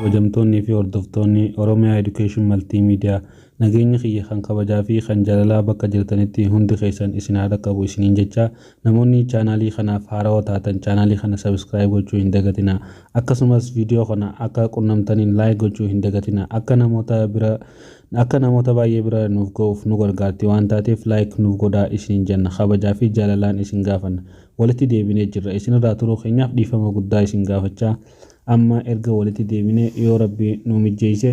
Kabajamtoonnii fi hordoftoonni Oromiyaa Education Multimedia, nageenya kiyya kan kabajaa fi kan jaalalaa bakka jirtanitti hundi keessan isin haa dhaqqabu isiniin jecha, namoonni chaanaalii kanaaf haarawaa taatan chaanaalii kana subscribe gochuu hin dagatina. Akkasumas viidiyoo kana akka qunnamtaniin like gochuu hin dagatina. Akka namoota baay'ee bira nuuf ga'uuf nu gargaarti waan taateef, like nuuf godhaa isiniin jenna, kabajaa fi jaalalaan isin gaafanna. Walitti deebinee jirra. Isinirraa turuu keenyaaf dhiifama guddaa isin gaafachaa, amma erga walitti deebinee yoo Rabbi nu mijjeesse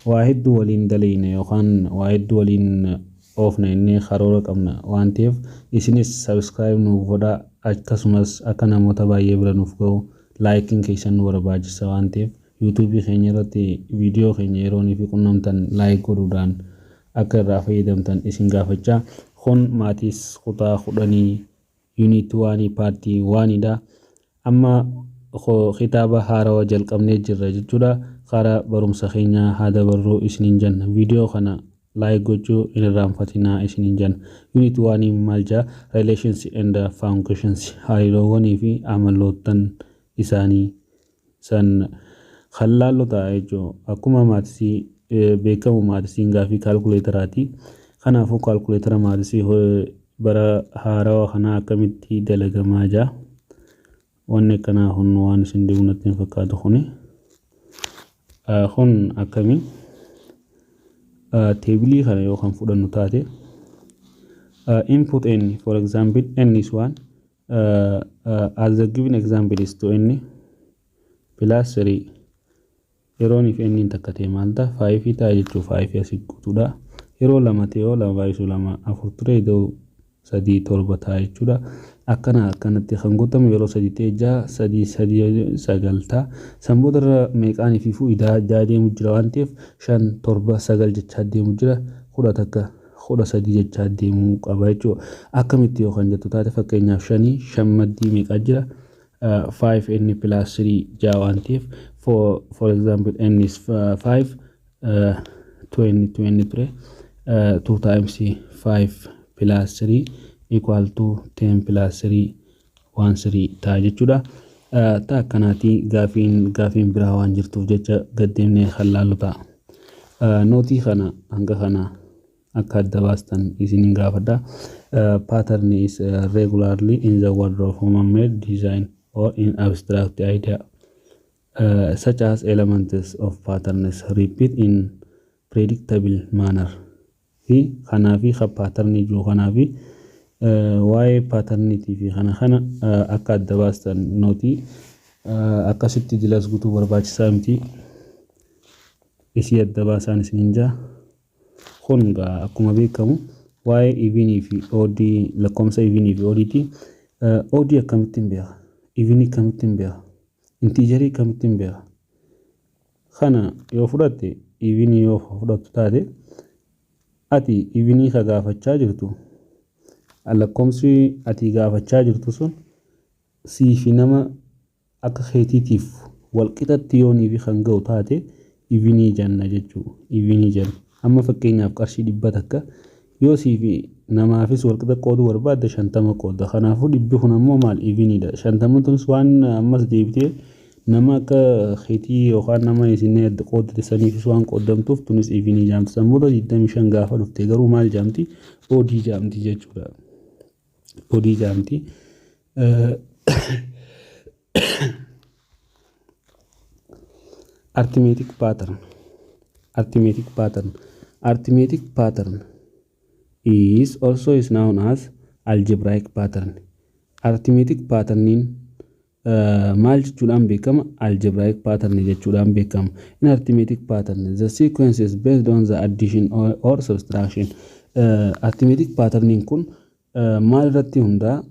waa hedduu waliin dalayne yookaan waa hedduu waliin oofna inni karoora qabna waan ta'eef, isinis subscribe nuuf godhaa. Akkasumas akka namoota baay'ee bira nuuf ga'u likeiin keessan nu barbaachisa waan ta'eef, YouTubeii keenya irratti viidiyoo keenya yeroonii fi qunnamtan like godhuudhaan akka irraa fayyadamtan isin gaafachaa, kun maths kutaa 10 unit 1 part 1dha. Amma kitaaba haarawaa jalqabnee jirra jechuudha. Karaa barumsa keenyaa haa dabarruu isiniin jenna. Viidiyoo kana like gochuu hin irraanfatinaa isiniin jenna. Unit 1 maal jaa? Relations and functions, hariiroowwanii fi amaloottan isaanii san kan laallu ta'a jechuudha. Akkuma mathsii beekamu, mathsiin gaafii calculatoraati. Kanaafuu calculatora mathsii bara haarawaa kanaa akkamitti dalagamaa jaa. Wanni akkanaa kun waan isin dhibu natti hin fakkaatu. Kuni kun akkamii tableii kana yoo kan fudhannu taate, input n, for example, n is 1, as the given example is 2 n plus 3. Yeroon if n takka ta'e maal ta'a? 5 ta'a jechuu, 5 asii guutuudha. Yeroo lama ta'e yoo lama baay'isuu lama afur ture, iddoo sadii torba ta'a jechuudha. Akkana akkanatti kan guutamu, yeroo sadii ta'e ja'a, sadii sadii sagal ta'a. San boodarra meeqaan ifiifuu idaa ja'a deemu jira waan ta'eef, shan, torba, sagal jechaa deemu jira, 11, 13 jechaa deemuu qaba jechuudha. Akkamitti yoo kan jettu taate, fakkeenyaaf shanii shan maddii meeqaa jira? 5 n plus 3 ja'a waan ta'eef, for example, n is 5, 20 20 ture, 2 times 5 plus 3 equal to 10 plus 3 1 3 ta'a jechuudha. Ta akkanaatii gaafiin biraa waan jirtuuf jecha gaddeemnee kan laallu ta'a. Noteii kana hanga kana akka adda baastan isinin gaafadha. Pattern is regularly in the world of human made design or in abstract idea, such as elements of patterns repeat in predictable manner. Fi kanaa fi kan patternii jiru kanaa fi waa'ee patterniitii fi kana akka adda baastan, noteii akkasitti dilas guutuu barbaachisaa miti. Isii adda baasaan isiniin jaa. Kun gaa akkuma beekamu waa'ee evenii fi oddii, lakkoomsa evenii fi oddiiti. Oddii akkamittiin beeka? Evenii akkamittiin beeka? Integerii akkamittiin beeka? Kana yoo fudhatte, evenii yoo fudhattu taate, ati evenii ka gaafachaa jirtu, lakkoomsi ati gaafachaa jirtu sun sii fi nama akka keetiitiif walqixatti yoonii fi kan ga'u taate, evenii jenna jechuudha. Evenii jenna. Amma fakkeenyaaf qarshii 100 yoo sii fi namaafis walqixa qooduu barbaadde, 50 qoodda. Kanaafuu dhibbi kun ammoo maal? Eveniidha. 50 tunis waan ammas deebitee nama akka keetii yookaan nama isin qooddate saniifis waan qooddamtuuf, tunis evenii jaamti. San booda 25 gaafa dhufte garuu maal jaamti? Oddii jaamti jechuudha. Oddii jaamti. Arithmetic pattern. Arithmetic pattern. Arithmetic pattern is also is known as algebraic pattern. Arithmetic patterniin maal jechuudhaan beekama? Algebraic pattern jechuudhaan beekama. In arithmetic pattern, the sequence is based on the addition or subtraction. Arithmetic patterniin kun maal irratti hundaa?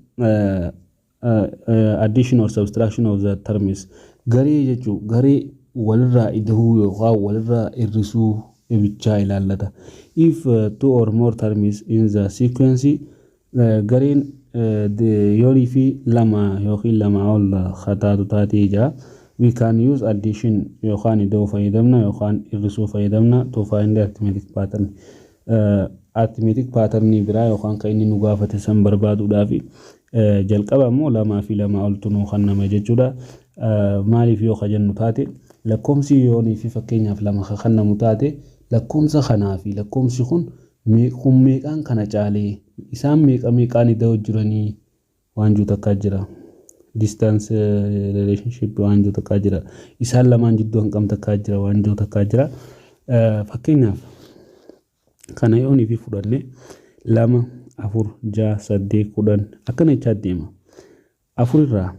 Addition or subtraction of the terms, garee jechuu, garee walirraa ida'uu yookaan walirraa hir'isuu bichaa ilaallata. If two or more terms in the sequence, gareen yoonii fi lama yookiin lama ol kataatu taatee jira. We can use addition yookaan ida'uu fayyadamna yookaan hir'isuu fayyadamna to find the arithmetic pattern. Arithmetic pattern biraa yookaan kan inni nu gaafate san barbaaduudhaaf, jalqaba immoo lamaa fi lama oltu nuu kennama jechuudha. Maaliif yoo ka jennu taate, Lakkoomsi yoonii fi fakkeenyaaf lama kennamu taate, lakkoomsa kanaa fi lakkoomsi kun kun meeqaan kana caalee, isaan meeqa meeqaan ida'u jiranii waan jiru takkaa jira. Distance relationship waan jiru takkaa jira. Isaan lamaan jidduu hanqam takkaa jira waan jiru takkaa jira. Fakkeenyaaf kana yoonii fi fudhanne, 2, 4, 6, 8, 10 akkana jechaa deema. Afur irraa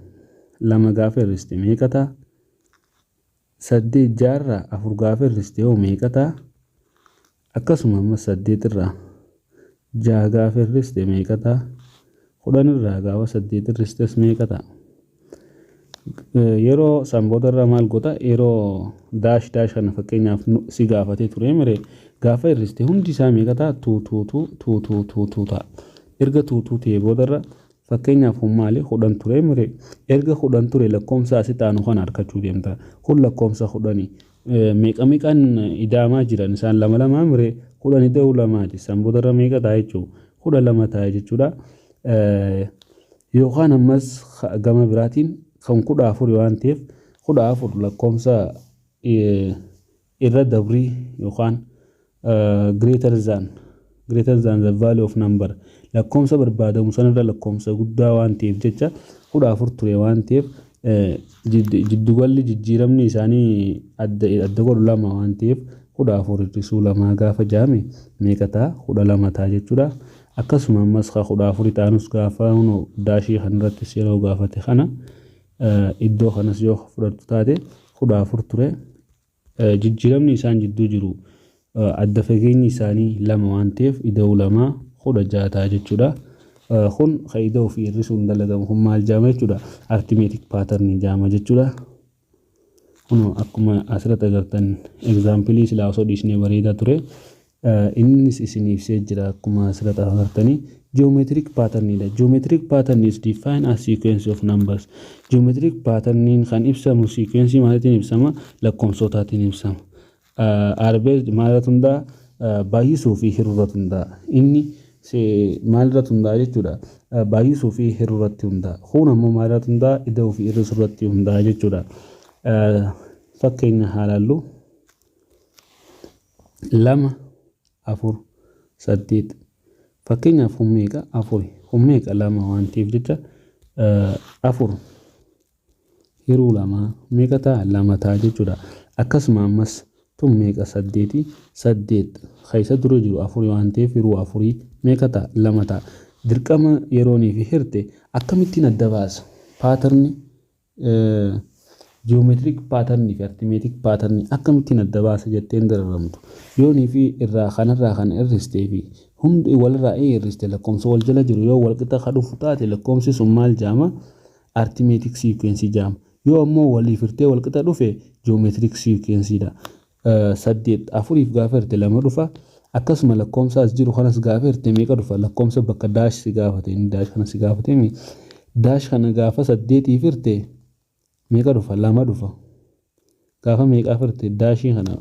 lama gaafa hir'iste meeqa ta'a? 8, 6 irraa 4 gaafa hir'iste hoo meeqa ta'a? Akkasuma ammas 8 irraa 6 gaafa hir'iste meeqa ta'a? 10 irraa gaafa 8 hir'istes meeqa ta'a? Yeroo san boodarra maal goota? Yeroo dash dash kana fakkeenyaaf si gaafatee ture mire, gaafa hir'iste hundi isaa meeqa ta'a? 2 2 2 2 2 2 2 ta'a. Erga 2 2 ta'ee boodarra, fakkeenyaaf kun maali? 10 ture mire? Erga 10 ture, lakkoomsa asitti aanu kana argachuu deemta. Kun lakkoomsa 10 meeqa meeqaan ida'amaa jiran? Isaan lama lamaa mire? 10 ida'uu lamaati. San boodarra meeqa ta'a jechuudha? 12 ta'a jechuudha. Yookaan ammas gama biraatiin kan 14 waan ta'eef, 14 lakkoomsa irra dabrii yookaan greater than the value of number, lakkoomsa barbaadamu sanarra lakkoomsa guddaa waan ta'eef jecha, 14 ture waan ta'eef, jiddugalli jijjiiramni isaanii adda adda godhu lama waan ta'eef, 14 hir'isuu lamaa gaafa jaame meeqa ta'a? 12 ta'a jechuudha. Akkasuma ammas ka 14 ta'anus gaafa dashii kanarrattis yeroo gaafate kana, iddoo kanas yoo fudhattu taate, 14 ture, jijjiiramni isaan jidduu jiru adda fageenyi isaanii lama waan ta'eef, ida'uu lamaa 16 ta'a jechuudha. Kun kan ida'uu fi hir'isuun dalagamu kun maal jaama jechuudha? Arithmetic patternii jaama jechuudha. Kun akkuma asirratti agartan examplii silaa osoo dhiisnee bareedaa ture. Innis isin ibsee jira akkuma asirratti agartanii. Geometric patternidha. Geometric pattern is defined as sequence of numbers. Geometric patterniin kan ibsamu sequence maaliitiin ibsama? Lakkoomsotaatiin ibsama. Are based maalirratti hundaa'a? Baay'isuu fi hir'uu irratti hundaa'a. Inni maalirratti hundaa'a jechuudha? Baay'isuu fi hir'uu irratti hundaa'a. Kun ammoo maalirratti hundaa'a? Ida'uu fi hir'isuu irratti hundaa'a jechuudha. Fakkeenya haa ilaallu. 2, 4, 8. Fakkeenyaaf kun meeqa? Afuri. Kun meeqa? Lama waan ta'eef jecha, 4 hiruu lamaa meeqa ta'a? Lama ta'a jechuudha. Akkasuma ammas tun meeqa? Saddeeti. 8 keessa dura jiru afuri waan ta'eef, hiruu afurii meeqa ta'a? Lama ta'a. Dirqama yeroonii fi hirte akkamittiin adda baasa? Patterni geometric patternii fi arithmetic patternii akkamittiin adda baasa jetteen dararamtu. Yoonii fi irraa kanarraa kan hir'istee fi hundi walirraa hir'iste, lakkoomsa wal jala jiru yoo wal qixa ka dhufu taate, lakkoomsi sun maal jaama? Arithmetic sequence jaama. Yoo ammoo waliif hirtee wal qixa dhufe, geometric sequenceedha. 8 afuriif gaafa hirte lama dhufa. Akkasuma lakkoomsa as jiru kanas gaafa hirte meeqa dhufa? Lakkoomsa bakka dash si gaafate, inni dash kana si gaafate, dash kana gaafa saddeetiif hirte meeqa dhufa? Lama dhufa. Gaafa meeqaaf hirte dashii kana?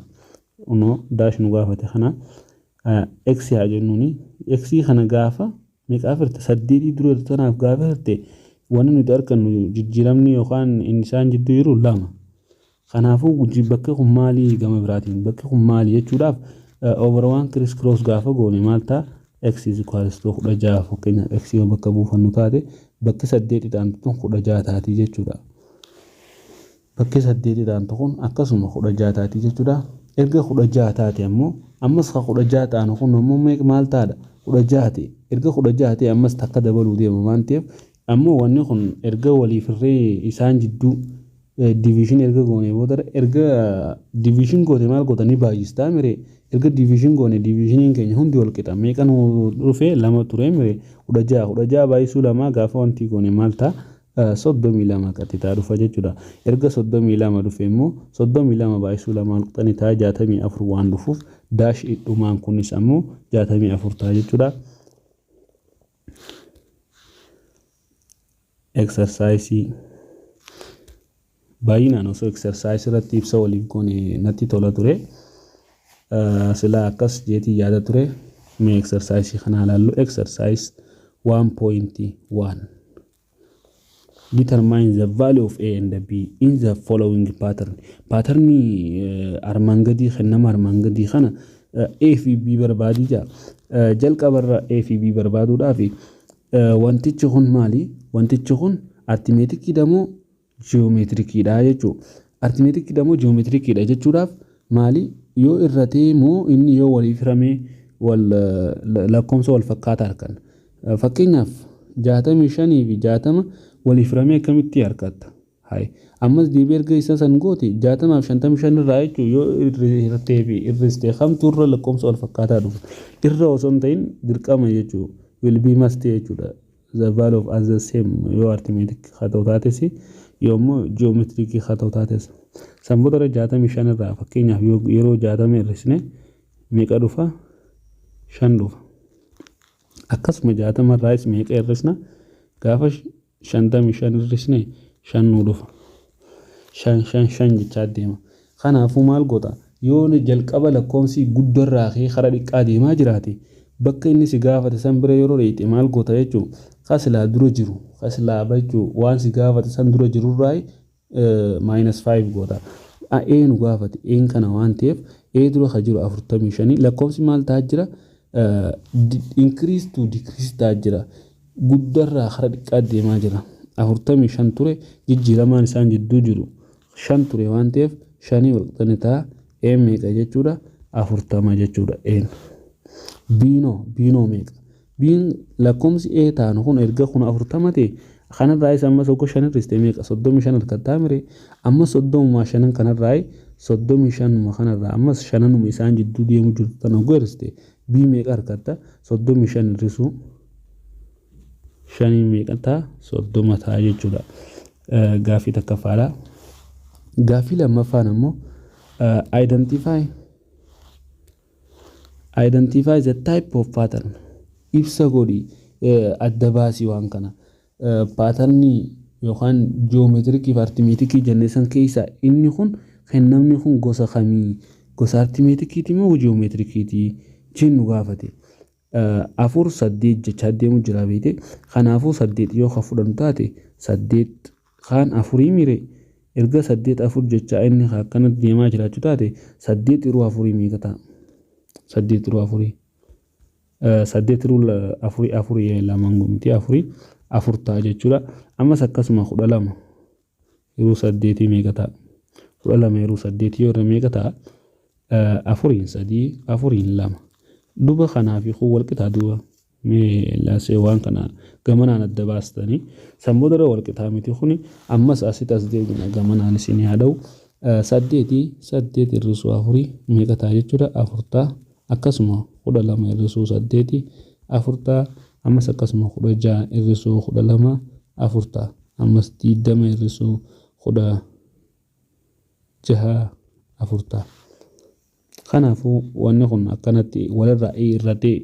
Unoo dash nu gaafate kana x haa jennuuni. X kana gaafa meeqaaf hirte? Saddeetii dura tanaaf gaafa hirte, wanni nuti argannu jijjiiramni yookaan inni isaan jidduu jiru lama. Kanaafuu bakki kun maalii? Gama biraatiin bakki kun maali jechuudhaaf, over one criss cross gaafa goone maal ta'a? X is equals to 16. Fakkeenyaaf x yoo bakka buufannu taate, bakki saddeetidhaan tun 16 taati jechuudha. Bakki saddeetidhaan kun akkasuma 16 taati jechuudha. Erga 16 taate ammoo, ammas ka 16 ta'an kun ammoo maal ta'adha? 16 ta'e. Erga 16 ta'e, ammas takka dabaluu deema waan ta'eef, ammoo wanni kun erga waliif irree isaan jidduu division erga goone booda, erga division goote maal goota? Ni baay'istaa mire? Erga division goone, divisioniin keenya hundi wal qixa. Meeqa nu dhufe? Lama ture mire? 16, 16 baay'isuu lama gaafa wanti goone maal ta'a? 32 qaxitaa dhufa jechuudha. Erga 32 dhufe immoo, 32 baay'isuu lama wal qixani ta'a, 64 waan dhufuuf, dash dhumaan kunis ammoo 64 ta'a jechuudha. Exercise baay'inaan osoo exercise irratti ibsa waliif goone natti tola ture. Silaa akkas jeetii yaada ture. Mee exercise kana ilaallu. Exercise 1.1. Determine the value of A and B in the following pattern. Patternii armaan gadii, kennama armaan gadii kana A fi B barbaadii jira. Jalqabarra A fi B barbaaduudhaaf wantichi kun maali? Wantichi kun arithmeticiidha moo geometriciidha jechuudha. Arithmeticiidha moo geometriciidha jechuudhaaf maali? Yoo irratee moo inni yoo waliif hiramee wal lakkoomsa wal fakkaataa arganna. Fakkeenyaaf, 65 fi 60 waliif hiramee akkamitti argatta? Hayi. Ammas deebii erga isa san goote, 60 fi 55 irraa jechuun yoo hirtee fi hir'istee kamtu irra lakkoomsa wal fakkaataa dhufa? Irra osoo hin ta'in dirqama jechuudha. Will be must jechuudha. The value of as the same yoo arithmetic haa ta'u taates, yoo immoo geometric haa ta'u taates. San booda 65 irraa fakkeenyaaf yeroo 60 hir'isne meeqa dhufa? 5 dhufa. Akkasuma 60 irraas meeqa hir'isna? Gaafa 55 hir'isne 5 nuu dhufa. 5, 5, 5 jechaa deema. Kanaafuu maal goota? Yoo jalqaba lakkoomsi guddarraa ka'ee karaa xiqqaa deemaa jiraate, bakka inni si gaafate san bira yeroo dheeyxe maal goota jechuun, kasilaa dura jiru, kasilaa jechuu waan si gaafate san dura jirurraa minus 5 goota. A nu gaafate een kana waan ta'eef, A dura ka jiru 45. Lakkoomsi maal ta'aa jira? Increase to decrease ta'aa jira. Guddarraa karaa xiqqaa deemaa jira. 45 ture, jijjiiramaan isaan jidduu jiru 5 ture waan ta'eef, shanii wal qixxanii ta'a. Een meeqa jechuudha? 40 jechuudha een. Biinoo, biinoo meeqa? Biin lakkoomsi ee taanu kun erga kun 40 ta'e, kanarraa isa ammas hogga shan hir'iste meeqa? 35 harkattaa mire? Amma soddomumaa shanan kanarraa, 35numa kanarraa ammas shananuma isaan jidduu deemu jirtu tana hogga hir'iste bii meeqa harkatta? 35 hir'isuu shanii meeqa ta'a? 30 ta'a jechuudha. Gaaffii takkaffaadha. Gaaffii lammaffaan ammoo identify the type of pattern, ibsa godhi, adda baasii waan kana. Patternii yookaan geometricii fi arithmeticii jennee san keessaa inni kun, kennamni kun gosa kamii, gosa arithmeticiiti moo geometriciiti jennu gaafate. 4, 8 jechaa deemu jira beekte. Kanaafuu 8 yoo ka fudhannu taate, 8 kaan afurii mire? Erga 8, 4 jechaa inni akkanatti deemaa jiraachuu taate, 8 yeroo afurii meeqa ta'a? 8 yeroo afurii, 8 yeroo afurii, afurii lamaan gomti, afurii 4 ta'a jechuudha. Ammas akkasuma 12 yeroo saddeetii meeqa ta'a? 12 yeroo saddeetii yoo irra meeqa ta'a? Afuriin sadii, afuriin lama duba. Kanaa fi kun walqixaa duuba. Mee laasee waan kana gamanaan adda baastanii san booda walqixaa miti kuni. Ammas asitti as deebina, gamanaan isin yaada'u. Saddeetii, 8 hir'isuu afurii meeqa ta'a jechuudha? 4 ta'a. Akkasuma 12 hir'isuu saddeetii 4 ta'a. Ammas akkasuma 16 hir'isuu 12 4 ta'a. Ammas 20 hir'isuu 16 4 ta'a. Kanaafuu wanni kun akkanatti walirraa irratee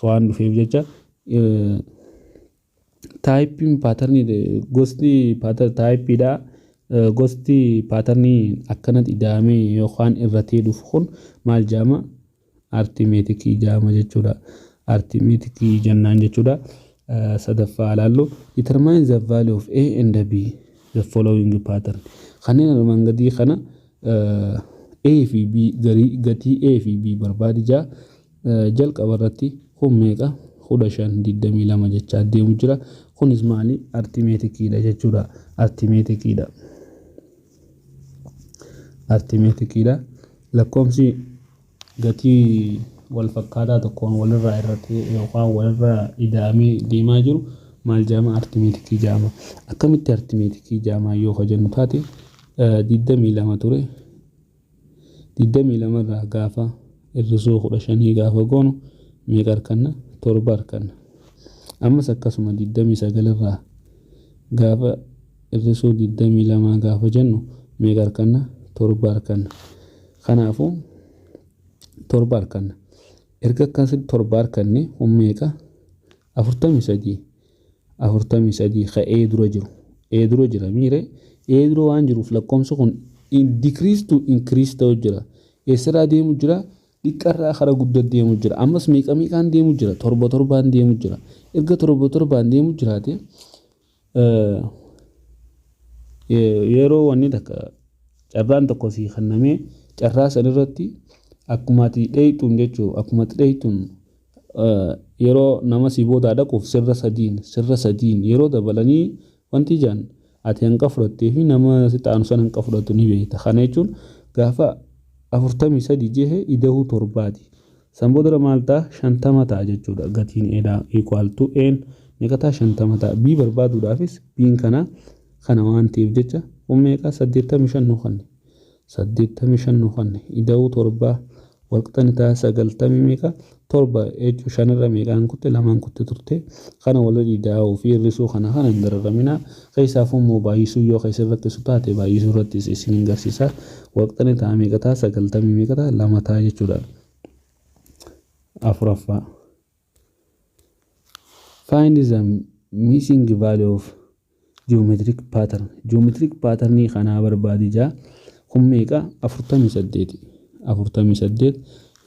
waan dhufeef jecha, typeiin patternii, gosti typeiidha. Gosti patternii akkanatti ida'amee yookaan irratee dhufu kun maal jedhama? Arithmeticii jedhama jechuudha. Arithmeticii jennaan jechuudha. Sadaffaa ilaallu: determine the value of A and B the following pattern. Kanneen armaan gadii kana A fi B, gatii A fi B barbaadi jaa. Jalqaba irratti kun meeqa? 15, 22 jechaa deemu jira. Kunis maali? Arithmeticiidha jechuudha. Arithmeticiidha. Arithmeticiidha. Lakkoomsi gatii wal fakkaataa tokkoon walirraa irratti yookaan walirraa ida'amee deemaa jiru maal jedhama? Arithmeticii jedhama. Akkamitti arithmeticii jedhama yoo jennu taate, 22 ture. 22 irraa gaafa hir'isuu 15 gaafa goonu meeqa arganna? 7 arganna. Ammas akkasuma 29 irraa gaafa hir'isuu 22 gaafa jennu meeqa arganna? 7 arganna. Kanaafuu 7 arganna. Erga akkasitti 7 arganne, kun meeqa? 43. 43 ka ee dura jiru. Ee dura jira miire? Ee dura waan jiruuf lakkoomsi kun decrease to increase ta'u jira. Eessarraa deemu jira? Xiqqarraa kara guddaa deemu jira. Ammas meeqa meeqaan deemu jira? Torba torbaan deemu jira. Erga torba torbaan deemu jiraate Yeroo wanni takka carraan tokko sii kennamee, carraa san irratti akkuma ati dheeyxuun jechuu, akkuma ati dheeyxuun yeroo nama si boodaa dhaquuf sirra sadiin yeroo dabalanii wanti jaan ati hanqa fudhattee fi nama si xaanu san hanqa fudhatu ni beekta. Kana jechuun gaafa 43 jehe ida'uu torbaati. San booda maal ta'a? 50 ta'a jechuudha. Gatiin A dhaa equal to A'n meeqa ta'a? 50 ta'a. B barbaaduudhaafis B'n kana waan ta'eef jecha kun meeqa? 85 nu kanne. 85 nu kanne ida'uu torbaa walqixani ta'a sagaltamii meeqa? Torba jechuun shanirra meeqaan kutte? Lamaan kutte turte. Kana wal ida'uu fi hir'isuu kana hin dararaminaa. Keessaafuu immoo baay'isuu yoo keessa rakkisu taate, baay'isuu irrattis isin hin garsiisa. Walqixani ta'a meeqa ta'a? Sagaltamii meeqa ta'a? Lama ta'a jechuudha. Afuraffaa. Find the missing value of geometric pattern. Geometric patternii kanaa barbaadi jaa. Kun meeqa? 48. 48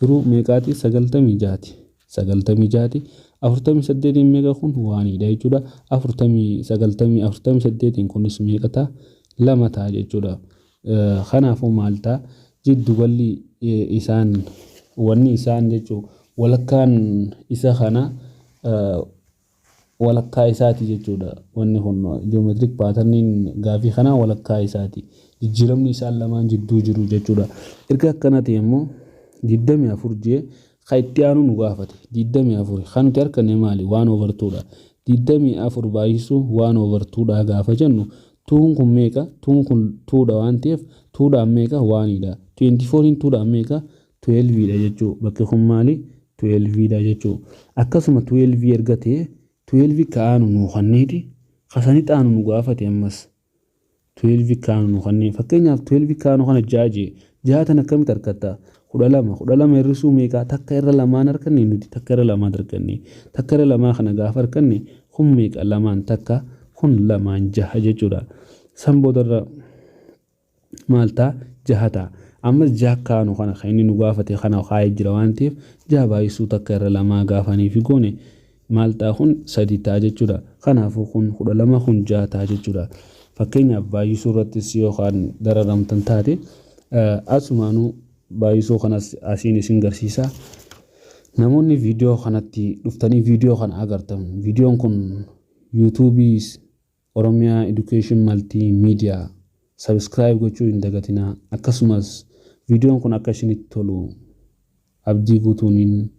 yeroo meeqaati? 96ti. 96ti. 48iin meeqa? Kun waanidha jechuudha. Afurtamii sagaltamii 48iin kunis meeqa ta'a? Lama ta'a jechuudha. Kanaafuu maal ta'a? Jiddugalli isaan wanni isaan jechuu walakkaan isa kana walakkaa isaati jechuudha. Wanni kun geometric patterniin gaafii kanaa walakkaa isaati. Jijjiiramni isaan lamaan jidduu jiru jechuudha. Erga akkana ta'e immoo 24 jee kan itti aanu nu gaafate. 24 kan nuti arganne maali? One over twodha. 24 baay'isuu one over twodha gaafa jennu, twon kun meeqa? Twon kun twodha waan ta'eef twodhaan meeqa? Oneidha. 24 twodhaan meeqa? 12dha jechuu. Bakki kun maali? 12dha jechuu. Akkasuma 12 erga ta'e, 12 ka'aanu nu kanneeti kasanitti aanu nu gaafate ammas. 12 kaanu nu kanneen, fakkeenyaaf 12 kaanu kana ja'a jee. Ja'a tan akkamitti argatta? 12. 12 hir'isuu meeqaa? Takka irra lamaan arganne nuti. Takka irra lamaan arganne. Takka irra lamaa kana gaafa arganne, kun meeqa? Lamaan takka, kun lamaan jaha jechuudha. San boodarra maal ta'a? Jaha ta'a. Ammas jaha kaanu kana kan inni nu gaafate kana kaa'ee jira waan ta'eef, jaha baay'isuu takka irra lamaa gaafanii fi goone maal ta'a? Kun sadi ta'a jechuudha. Kanaafuu kun 12, kun jaha ta'a jechuudha. Fakkeenyaaf baay'isuu irrattis yookaan dararamtan taate, asumaanuu baay'isuu kanas asiin isin garsiisa. Namoonni viidiyoo kanatti dhuftanii viidiyoo kana agartan, viidiyoon kun YouTubeii Oromiyaa Education Multimedia subscribe gochuu hin dagatinaa. Akkasumas viidiyoon kun akka isinitti tolu abdii guutuuniin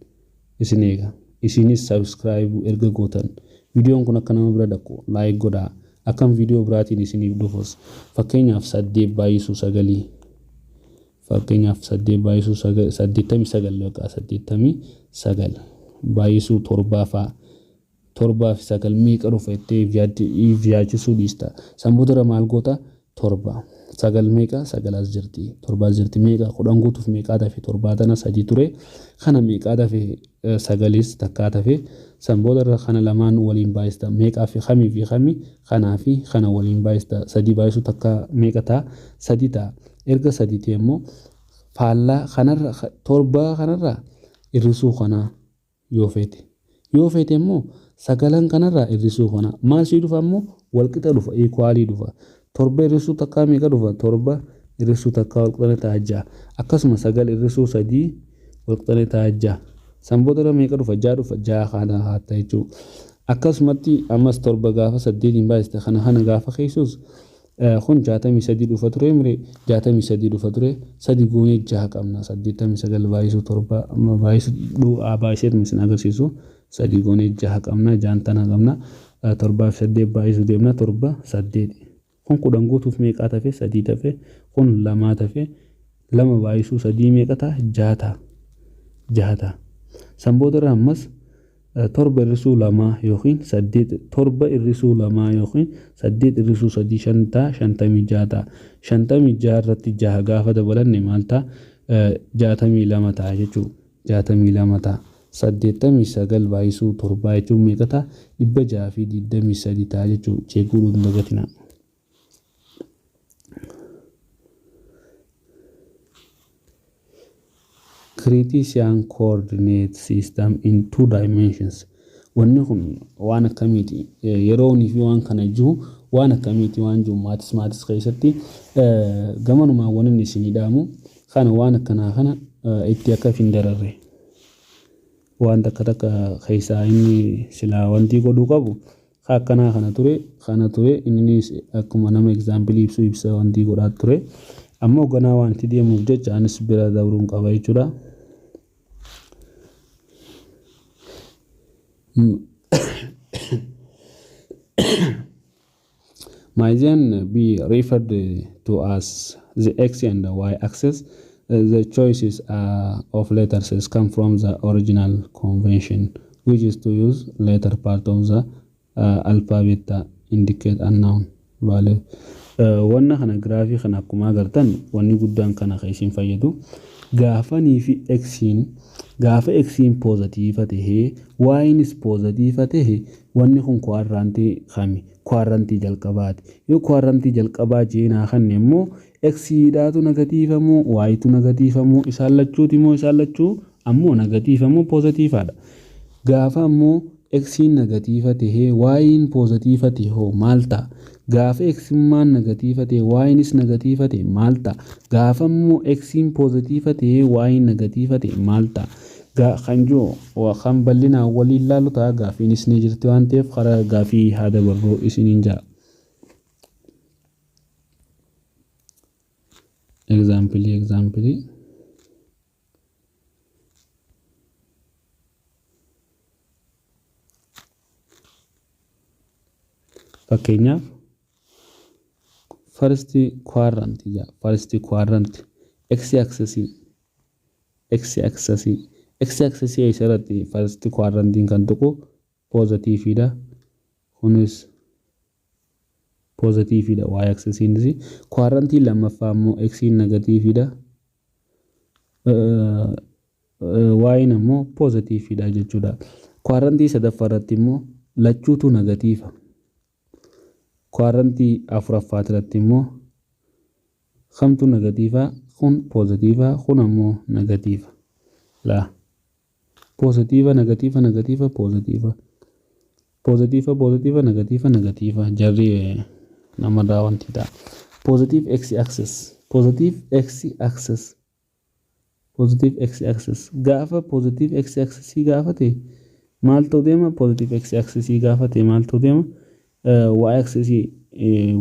isin eega. Isinis subscribe erga gootan, viidiyoon kun akka nama bira dhaqu like godhaa. Akkam viidiyoo biraatiin isiniif dhufus, fakkeenyaaf saddeet baay'isuu sagalii, fakkeenyaaf saddeet baay'isuu 89, yookaan 89 baay'isuu torbaa fa'a, torbaa fi sagal meeqa dhufa jettee yaachisuu dhiista. San booda maal goota? Torba sagal meeqa? Sagal as jirti, torba as jirti. Meeqa? 10 guutuuf meeqaa tafe? Torbaa tana sadii ture kana meeqaa tafe? Sagalis takkaa tafe. San booda kana lamaan waliin baay'ista. Meeqaa fi kamii fi kamii? Kanaa fi kana waliin baay'ista. Sadii baay'isuu takka meeqa ta'a? Sadi ta'a. Erga sadi ta'e immoo faallaa kanarra, torbaa kanarraa hir'isuu kanaa yoo feete, yoo feete immoo sagalan kanarraa hir'isuu kana maal sii dhufa immoo? Walqixa dhufa, equalii dhufa. Torba hir'isuu takkaa meeqa dhufa? Torba hir'isuu takkaa walqixa ta'a ja'a. Akkasuma sagal hir'isuu sadii walqixa ta'a ja'a. San booda meeqa dhufa? Ja'a dhufa. Ja'a kana haatta jechuudha. Akkasumatti ammas torba gaafa saddeetiin baay'iste, kana gaafa keessus kun 63 dhufa ture mire? 63 dhufa ture. Sadi goonee jaha qabna. 89 baay'isuu torba baay'isuu baay'iseetuma isin agarsiisu. Sadi goonee jaha qabna, jaan tana qabna. Torbaa fi saddeet baay'isuu deemna. Torba saddeet kun 10 guutuuf meeqaa tafe? Sadii tafe. Kun lamaa tafe. Lama baay'isuu sadii meeqa ta'a? Jaha ta'a, jaha ta'a. San boodarra ammas torba hir'isuu lamaa yookiin saddeet, torba hir'isuu lamaa yookiin saddeet hir'isuu sadii shan ta'a, 56 ta'a. 56 irratti jaha gaafa dabalanne maal ta'a? 62 ta'a jechuudha. 62 ta'a. 89 baay'isuu torbaa jechuun meeqa ta'a? 623 ta'a jechuudha. Check godhuu hin dagatinaa. Cartesian coordinate system in two dimensions. Wanni kun waan akkamiiti? Yeroo fi waan kana jiru Waan akkamiiti waan jiru maths keessatti gamanumaan waan inni isinii dhaamu kana, waan akkanaa kana itti akka hin dararre. Waan takka takka keessaa inni silaa wanti godhuu qabu akkanaa kana ture, kana ture. Innis akkuma nama example ibsu ibsa wanti godhaa ture. Ammoo ganaa waan itti deemuuf jecha anis bira dabruun qaba jechuudha. May then be referred to as the x and the y axis. The choices of letters come from the original convention, which is to use letter part of the alphabet to indicate unknown value. Wanna kana, giraafii kana akkuma agartan, wanni guddaan kana kan isin fayyadu gaafanii fi xiin, gaafa xiin positive tahee ynis positive tahe, wanni kun quadrantii kami? Quadrantii jalqabaati. Yoo quadrantii jalqabaa jeenaa kanne immoo xiidhaatu negative moo ytu negative moo isaan lachuuti moo isaan lachuu ammoo negative moo positiveadha? Gaafa ammoo xiin negative tahee y'n positive tahe hoo maal ta'a? Gaafa xummaan negative ta'e ynis negative ta'e maal ta'a? Gaafa immoo xiin positive ta'e y'n negative ta'e maal ta'a? Kan jiru kan bal'inaan waliin ilaalu ta'a. Gaafiinis ni jirti waan ta'eef karaa gaafii haa dabarruu isiniin ja'a. Example. Fakkeenyaaf, first quadrant jedha. First quadrant x axis, x axis, x axis irratti first quadrantiin kan tuqu positiveidha. Kunis positiveidha y axisiinis. Quadrantiin lammaffaa immoo x negativeidha. Y'n immoo positiveidha jechuudha. Quadrantii sadaffaa irratti immoo lachuutu negative. Quadrantii afuraffaa irratti immoo kamtu negative? Kun positive, kun ammoo negative. Laa, positive, negative, negative, positive, positive, positive, negative, negative, jarri namarraa wanti ta'a. Positive x axis, positive x axis, positive x axis. Gaafa positive x axis gaafa ta'e maal ta'u deema? Positive x axis gaafa ta'e maal ta'u deema? Y axis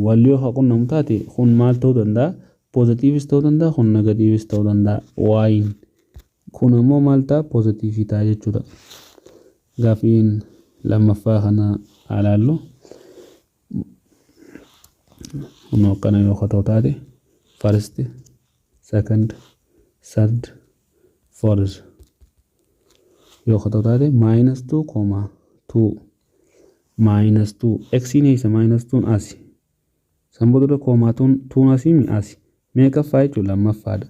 wal yoo haa qunnamu taate kun maal ta'uu danda'a? Positiveis ta'uu danda'a, kun negativeis ta'uu danda'a. Y'n kun ammoo maal ta'a? Positive ta'a jechuudha. Gaafiin lammaffaa kana haa ilaallu. Kunoo akkana yoo ta'u taate, first, second, third, fourth yoo ta'u taate, minus 2 comma 2, minus 2, xiin eessa? Minus 2 asi. San booda comma 2 asii mi asi meeqaffaa jechuun? Lammaffaadha.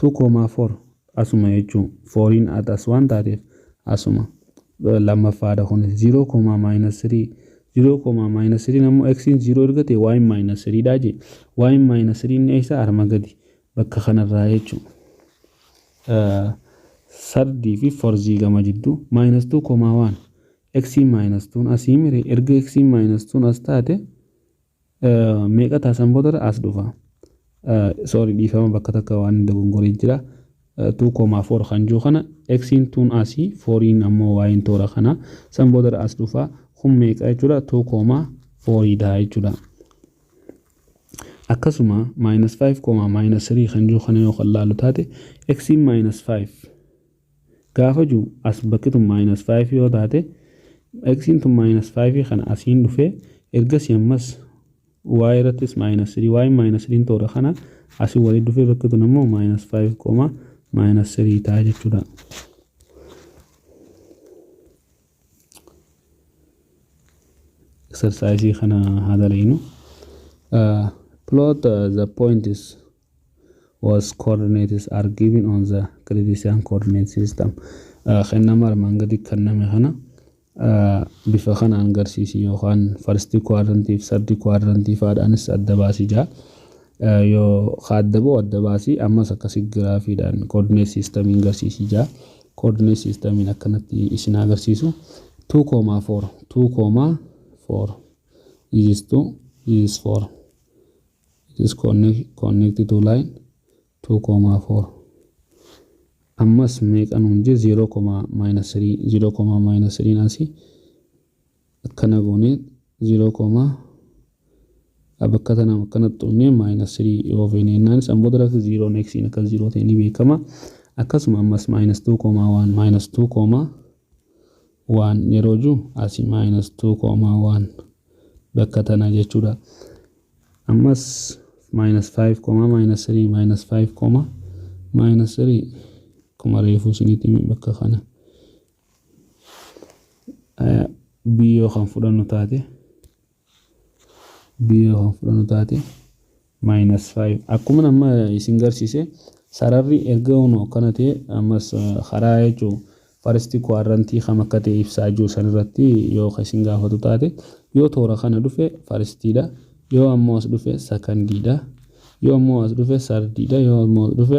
2 comma 4 asuma jechuun fouriin as waan taateef asuma lammaffaadha kunis. 0 comma minus 3, 0 comma minus 3 ammoo xiin 0 erga ta'e y'n minus 3 dha jee. Y'n minus 3 inni eessa? Arma gadi bakka kanarraa jechuun. Thirdii fi fourthii gama jidduu. Minus 2 comma 1, xiin minus 2 asii mire. Erga xiin minus 2 as taate meeqa taasan booda as dhufa? Sorry, dhiifama, bakka takka waan dogongoree jira. 2,4 kan jiru kana xiin tuun asii, fouriin ammoo y'n toora kana. San booda as dhufa. Kun meeqa jechuudha? 2,4 dha jechuudha. Akkasuma minus 5 comma minus 3 kan jiru kana yoo kan laalu taate, xiin minus 5 gaafa jiru as bakki tun minus 5 yoo taate, xiin tun minus 5 kana asiin dhufee, ergasii ammas y irrattis minus 3, y minus 3 toora kana asii walitti dhufee, bakki tun ammoo minus 5 comma minus 3 ta'a jechuudha. Exercise kana haa dalagnu. Plot the points whose coordinates are given on the Cartesian coordinate system. Kennama armaan gadi kenname kana bifa kanaan agarsiisi yookaan first quadrantii fi third quadrantii faadhaanis adda baasii jira. Yoo adda ba'u adda baasii, ammas akkasi giraafiidhaan coordinate systemiin agarsiisii jira. Coordinate systemiin akkanatti isin agarsiisu. 2,4, 2,4 is to This is 4. It is connected to line 2 comma 4. Ammas meeqa nuun jee? 0 comma minus 3. 0 comma minus 3 asii akkana goonee 0 comma bakka tana akkana xunnee minus 3 yoo feene jennaan, san booda irratti 0 x akka 0 ta'e ni beekama. Akkasuma ammas minus 2 comma 1, minus 2 comma 1 yeroo jiru asii minus 2 comma 1 bakka tana jechuudha. Ammas minus 5 comma minus 3, minus 5 comma minus 3, akkuma reefuu isinitti bakka kana. B yoo kan fudhannu taate, B yoo kan fudhannu taate, minus 5 akkuma amma isin garsiise, sararri erga hunu akkana ta'e, ammas karaa jechuun first quadrantii kam akka ta'e ibsaa jiru sanirratti yoo isin gaafatu taate, yoo toora kana dhufe firstiidha, yoo ammoo as dhufe secondiidha, yoo ammoo as dhufe thirdiidha, yoo ammoo as dhufe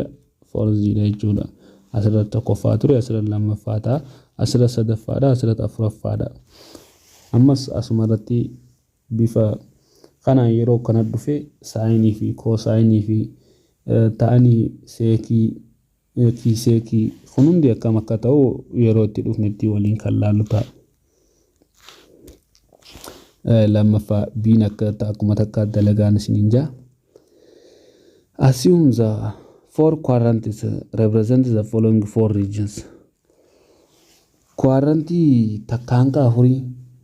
fourthiidha jechuudha. Asirratti tokkoffaa ture, asirratti lammaffaa ta'a, asirratti sadaffaadha, asirratti afuraffaadha. Ammas asuma irratti bifa kanaan yeroo kana dhufe sineii fi cosineii fi ta'anii secii, cosecii kun hundi akkam akka ta'u yeroo itti dhufnetti waliin kan laallu ta'a. Lammaffaa B'n akka akkuma takka dalagaan isiniin jaa. Assume the four quadrants represent the following four regions. Quadrantii takka hanga afurii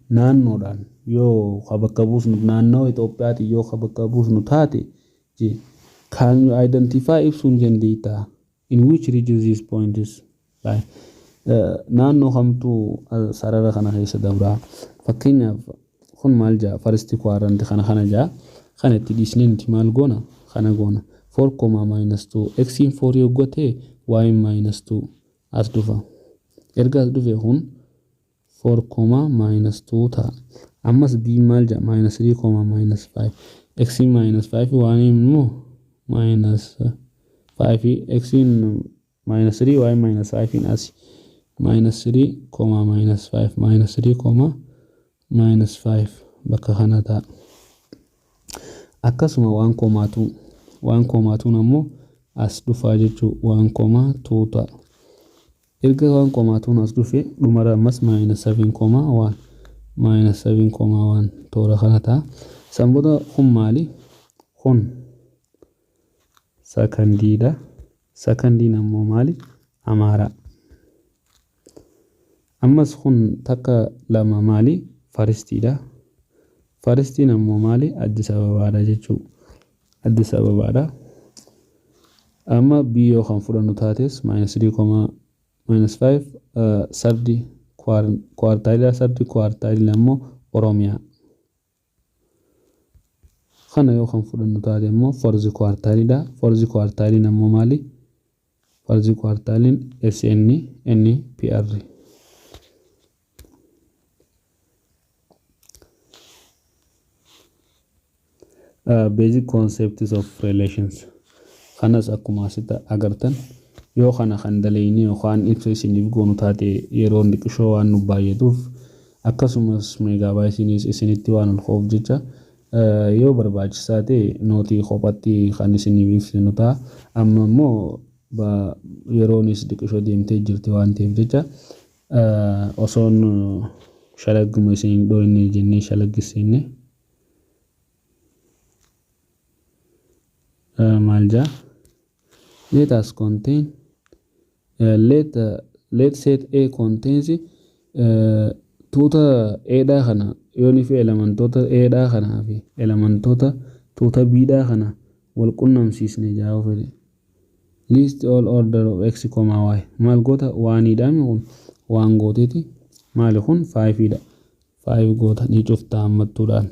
naannoodhaan yoo ka bakka buusnu, naannoo Itoophiyaatiin yoo ka bakka buusnu taate, can you identify, ibsuu ni dandeettaa, in which region this point is? Naannoo kamtu sarara kana keessa dabraa? Fakkeenyaaf kun maal jaa? First quadrant kana kana jaa. Kana itti dhiisnee nuti maal goona? Kana goona. 4 comma minus 2, x in 4 yogguu ta'e, y minus 2 as dhufa. Erga as dhufe kun 4 comma minus 2 ta'a. Ammas b maal jaa? Minus 3 comma minus 5, x minus 5, y immoo minus 5, x minus 3, y minus 5, as minus 3 comma minus 5, minus 3 comma minus 5 bakka kana ta'a. Akkasuma one comma 2, one comma 2 ammoo as dhufaa jechuu, one comma 2 ta'a. Erga one comma 2 as dhufe, dhumara ammas minus 7 comma 1, minus 7 comma 1 toora kana ta'a. San booda kun maali? Kun secondiidha. Secondiin ammoo maali? Amaaraa. Ammas kun takka lama maali? Firstiidha. Firstiin ammoo maali? Addis Ababaadha jechuu. Addis Ababaadha. Amma B yoo kan fudhannu taates minus 3 comma minus 5, third quartileidha. Third quartileiin ammoo Oromiyaa. Kana yoo kan fudhannu taate immoo fourth quartileidha. Fourth quartileiin ammoo maali? Fourth quartileiin SN NPR. Basic concepts of relations. Kanas akkuma asitti agartan, yoo kana kan daleyne yookaan ibsa isiniif goonu taate, yeroo xiqqishoo waan nu baay'atuuf, akkasumas megabyteiinis isinitti waan ol ka'uuf jecha, yoo barbaachisaa ta'e noteii kophatti kan isiniif ibsinu ta'a. Amma immoo yeroonis xiqqishoo deemtee jirti waan ta'eef jecha, osoon shalagguma isin hin dhooyne jennee shalaggisiine. Maal jaa? Let us contain let set A contains tuuta A dhaa kana yoonii fi elementoota A dhaa kanaa fi elementoota tuuta B dhaa kana wal qunnamsiisne jaa fedhe. List all order of x comma y. Maal goota? Oneiidhaan kun one gooteeti. Maali kun? Fiveiidha. Five goota, ni cufta hammattuudhaan.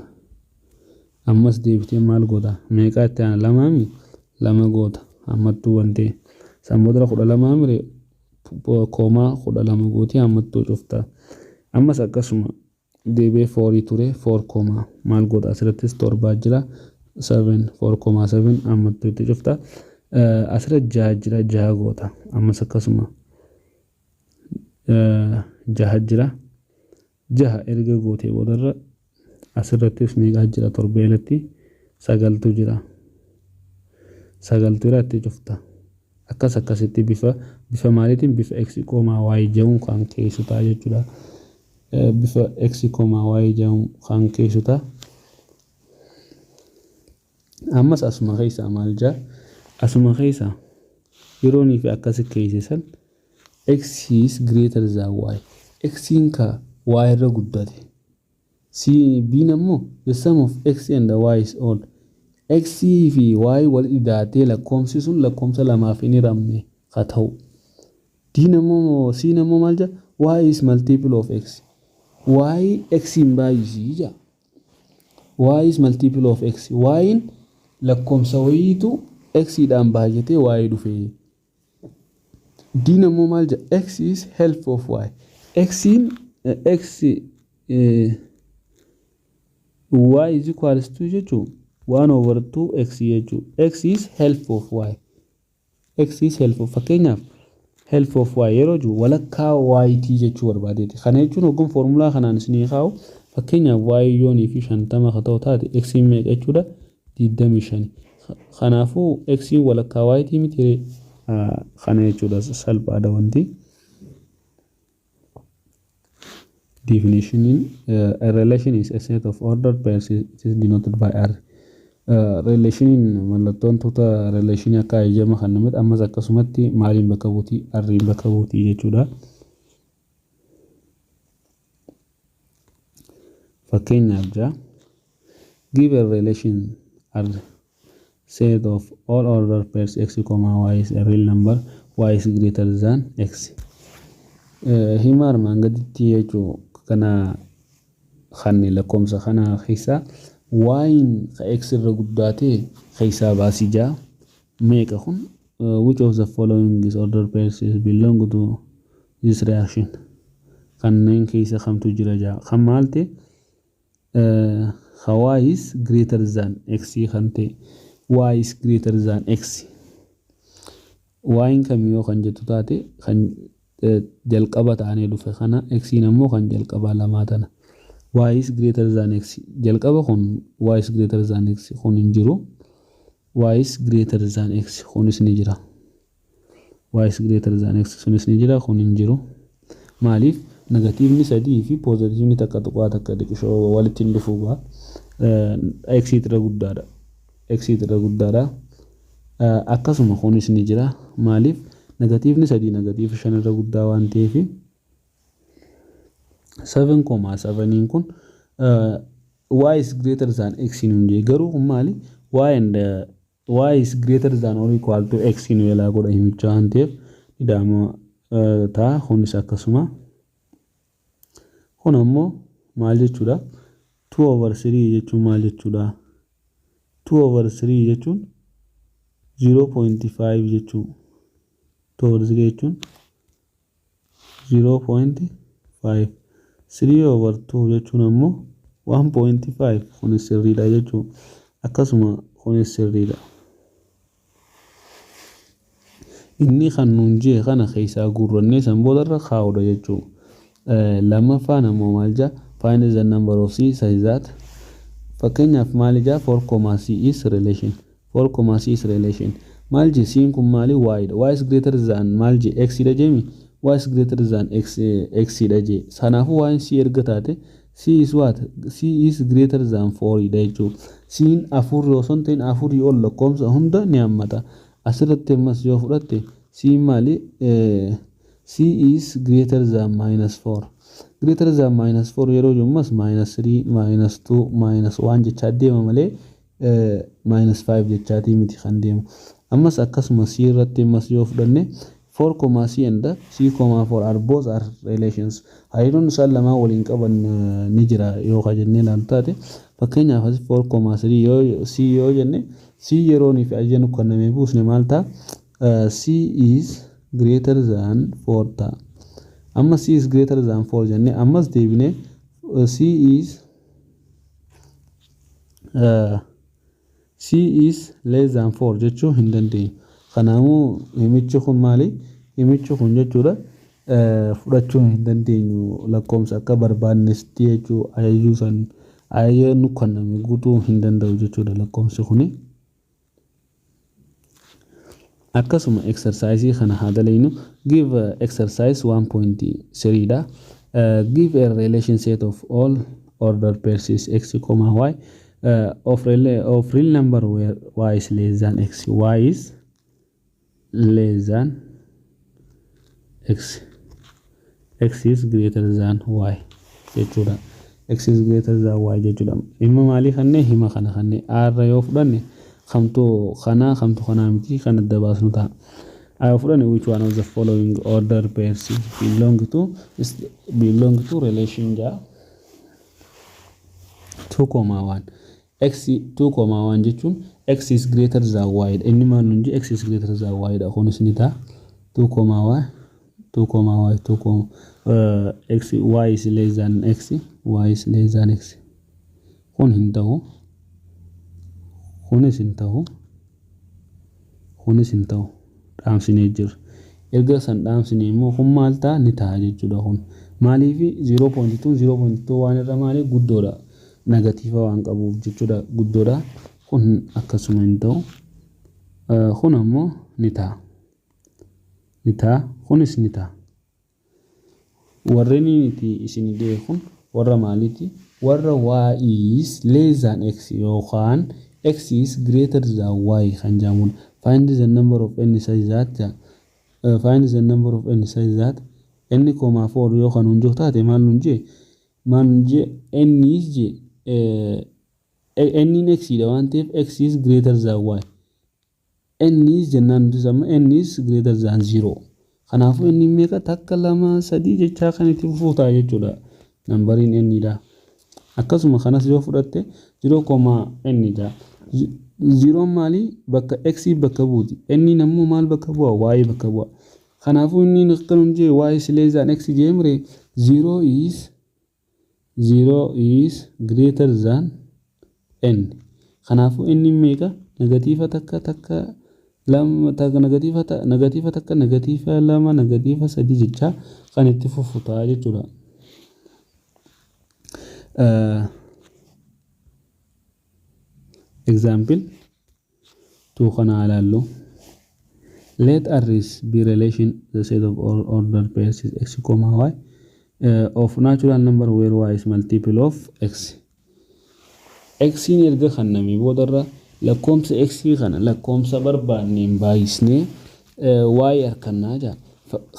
Ammas deebitee maal goota? Meeqaa itti aana? Lamaami, lama goota hammattuu wantee. San booda 12 mire, comma 12 gootee hammattuu cufta. Ammas akkasuma deebi'ee fourii ture, four comma maal goota? Asirrattis torbaa jira, seven, four comma seven hammattuu itti cufta. Asirra jaha jira, jaha goota. Ammas akkasuma jaha jira. Jaha erga gootee boodarra Asirrattis meeqaa jira? 7 jalatti 9tu jira. 9tu jira, itti cufta. Akkas akkasitti bifa maaliitiin? Bifa x comma y jedhuun kan keessu ta'a jechuudha. Bifa x comma y jedhuun kan keessu ta'a. Ammas asuma keessaa maal jaa? Asuma keessaa yeroonii fi akkasi keessisan x is greater than y. X'n ka y irra guddate. C B'n ammoo the sum of x and y is odd. X fi y wal idaatee lakkoomsi sun lakkoomsa lamaaf hin hiramne haa ta'u. D'n ammoo, C'n ammoo maal jaa? Y is multiple of x. Y x hin baay'isii jaa. Y is multiple of x. Y'n lakkoomsa wayiitu x dhaan baay'atee y dhufe. D'n ammoo maal jaa? X is half of y. X'n x y is equals to jechuun 1 over 2 x jechuun x is half of y. X is half of, fakkeenyaaf, half of y yeroo jiru walakkaa y t jechuu barbaadeeti. Kana jechuun hoggan foormulaa kanaan isinii kaa'u, fakkeenyaaf y yoonii fi 50 haa ta'u taate, x meeqa jechuudha? 25. Kanaafuu x walakkaa y t miti kana jechuudha, salphaadha wanti. Definition: a relation is a set of ordered pairs. It is denoted by R. Relationiin mallattoon tuuta relationii akka ajajama kan namatti ammas akkasumatti maaliin bakka buutii? R'n bakka buutii jechuudha. Fakkeenyaaf jaa, give a relation R, set of all ordered pairs x comma y is a real number, y is greater than x. Hima armaan gaditti jechuu kana kan lakkoomsa kana keessaa y'n ka x irra guddaa ta'e keessaa baasii jaa. Meeqa kun? Which of the following is ordered pairs is belong to this relation? Kanneen keessa kamtu jira jaa? Kan maal ta'e? Y is greater than x kan ta'e, y is greater than x. Y'n kamiyyoo kan jettu taate, kan jalqaba ta'anii dhufe kana, x'n ammoo kan jalqabaa lamaa tana. Y is greater than x jalqaba kun, y is greater than x kun hin jiru. Y is greater than x kunis ni jira. Y is greater than x sunis ni jira, kun hin jiru. Maaliif? Negatiivni 3 fi poozitiivni 1.1 dhiqishoo walitti hin dhufu gaa. X irra guddaadha. X irra guddaadha. Akkasuma kunis ni jira. Maaliif? Negatiivni 3 negatiiva 5 irra guddaa waan ta'eef. 7,7 kun y is greater than x nuun jee, garuu kun maali? Y and y is greater than or equal to x nu jalaa godha himicha waan ta'eef ida'ama ta'a. Kunis akkasuma. Kun ammoo maal jechuudha? 2 over 3 jechuun maal jechuudha? 2 over 3 jechuun 0.5 jechuu. 2 over 3 jechuun 0.5. 3 over 2 jechuun ammoo 1.5. Kunis sirriidha jechuu. Akkasuma kunis sirriidha. Inni kan nuun jee kana keessaa guurrannee san boodarra kaa'udha jechuu. Lammaffaan ammoo maal jaa? Find the number of c such that, fakkeenyaaf maal jaa? 4 comma c is relation. 4 comma c is relation. Maal jee? C'n kun maali? Y dha. Y is greater than maal jee? X dha jeemi. Y is greater than x, x dha jee. Kanaafuu y c erga taate, c is what? C is greater than 4 dha jechuu. C'n afur osoo hin ta'in afurii ol lakkoomsa hunda ni hammata. Asirratti ammas yoo fudhatte, c maali? C is greater than minus 4. Greater than minus 4 yeroo jennu minus 3, minus 2, minus 1 jechaa deema malee minus 5 jechaatii miti kan deemu. Ammas akkasuma c irratti ammas yoo fudhanne, 4 comma c and c comma 4 are both are relations. Hariiroon isaan lamaan waliin qaban ni jira yoo ka jennee ilaallu taate, fakkeenyaaf as 4 comma 3 yoo c yoo jenne, c yeroonii fi ajaja nu kennamee buusne maal ta'a? C is greater than 4 ta'a. Amma c is greater than 4 jennee ammas deebinee c is less than 4 jechuu hin dandeenyu. Kanaafuu himichi kun maali? Himichi kun jechuudha fudhachuu hin dandeenyu lakkoomsa akka barbaannetti jechuu ajajuu san. Ajaja nu kenname guutuu hin danda'u jechuudha lakkoofsi kuni. Akkasuma exercise kana haa dalaynu. Give exercise 1.3 dha. Give a relation set of all order pairs is x comma y of real number where y is less than x, y is less than x, x is greater than y jechuudha. X is greater than y jechuudha. Hima maalii kannee? Hima kana kannee r yoo fudhanne, kamtu kanaa, kamtu kanaa miti kan adda baasnu ta'a. Yoo fudhanne, which one of the following order pairs belong to relation jaa? 2,1 x, 2,1 jechuun x is greater than y dha. Inni maal nuun jee? X is greater than y dha. Kunis ni ta'a. 2,y, 2, y, 2, x, y is less than x, y is less than x. Kun hin ta'u, kunis hin ta'u, kunis hin ta'u. Dhaamsinee jira. Erga san dhaamsine immoo kun maal ta'a? Ni ta'a jechuudha. Kun maaliif? 0.2, 0.2 waan irra maali guddoodha, negative waan qabuuf jechuudha, guddoodha. Kun akkasuma hin ta'u. Kun ammoo ni ta'a, ni ta'a. Kunis ni ta'a. Warreen itti isin dhiye kun warra maaliiti? Warra y is less than x yookaan x is greater than y kan jedhamudha. Find the number of n such that find the number of n such that n comma 4 yoo kan hunjoo taate, maal nun jee? Maal nun jee? N is jee, n x dha waan ta'eef, x is greater than y. N is jennaan nuti amma n is greater than 0. Kanaafuu inni meeqa? Takka, lama, sadii jechaa kan itti fufuu ta'a jechuudha nambariin n dha. Akkasuma kanas yoo fudhatte, 0 comma n dha. Zeroon maali? Bakka x bakka buuti. N ammoo maal bakka bu'a? Y bakka bu'a. Kanaafuu inni akka nun jee, y is less than x jee mire, 0 is 0 is greater than n. Kanaafuu inni meeqa? Negative takka, takka, lama, takka, negative takka, negative lama, negative sadii jechaa kan itti fufu ta'a jechuudha. Example 2 kana ilaallu. Let R is be relation the set of all ordered pairs is x comma y of natural number where y is multiple of x. X erga kennamee boodarra lakkoomsa x kana lakkoomsa barbaanneen baay'isnee y harkannaa jaa.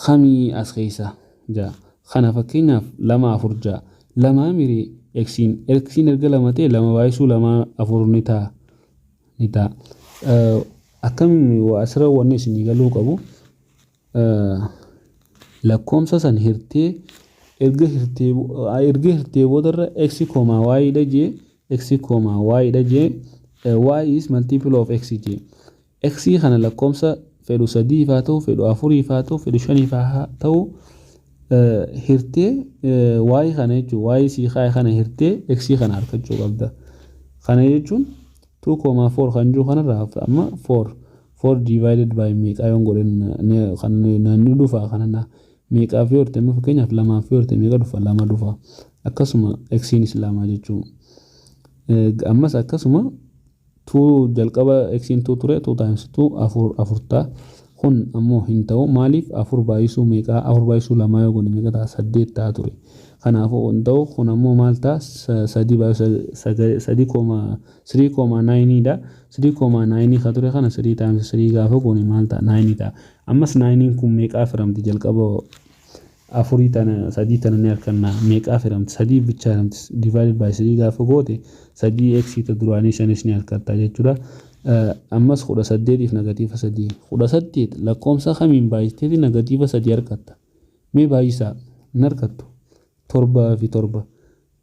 Kamii as keessa jaa? Kana fakkeenyaaf lama, afur jaa. Lamaa miree? Xiin erga lama ta'e, lama baay'isuu lama afur ni ta'a, ni ta'a. Akkamiin asirra wanni isinii galuu qabu, lakkoomsa san hirtee, erga hirtee boodarra x comma y dha jee, x comma y dha jee, y is multiple of x jee. X kana lakkoomsa fedhu, sadiif haa ta'u, fedhu afuriif haa ta'u, fedhu shaniif haa ta'u, hirtee y kana jechuun y sii kaa'e kana hirtee x kana argachuu qabda. Kana jechuun 2,4 kan jiru kanarraa amma 4, 4 divided by meeqaa yoon godhe kan ni dhufa? Kana meeqaaf yoo hirte, amma fakkeenyaaf lamaaf yoo hirte meeqa dhufa? Lama dhufa. Akkasuma xiinis lama jechuun. Ammas akkasuma 2 jalqaba xiin 2 ture, 2 times 2 afur, afur ta'a. Kun ammoo hin ta'u. Maaliif? Afur baay'isuu meeqaa? Afur baay'isuu lamaa yoo goone meeqa ta'a? Saddeet ta'a ture. Kanaafuu hin ta'u. Kun ammoo maal ta'a? Sadii baay'isuu 3, 3,9 dha. 3,9 ka ture kana 3 times 3 gaafa goone maal ta'a? 9 ta'a. Ammas 9 kun meeqaa firamti? Jalqaba afurii tana, sadii tana ni harkanna. Meeqaa firamti? Sadii bichaa firamti. Divided by 3 gaafa goote, sadii x ta duraanii shanis ni harkatta jechuudha. Ammas 18f negative sadii, 18 lakkoomsa kamiin baay'isteeti negative sadii harkatta? Mee baay'isaa, hin harkattu. Torbaa fi torba,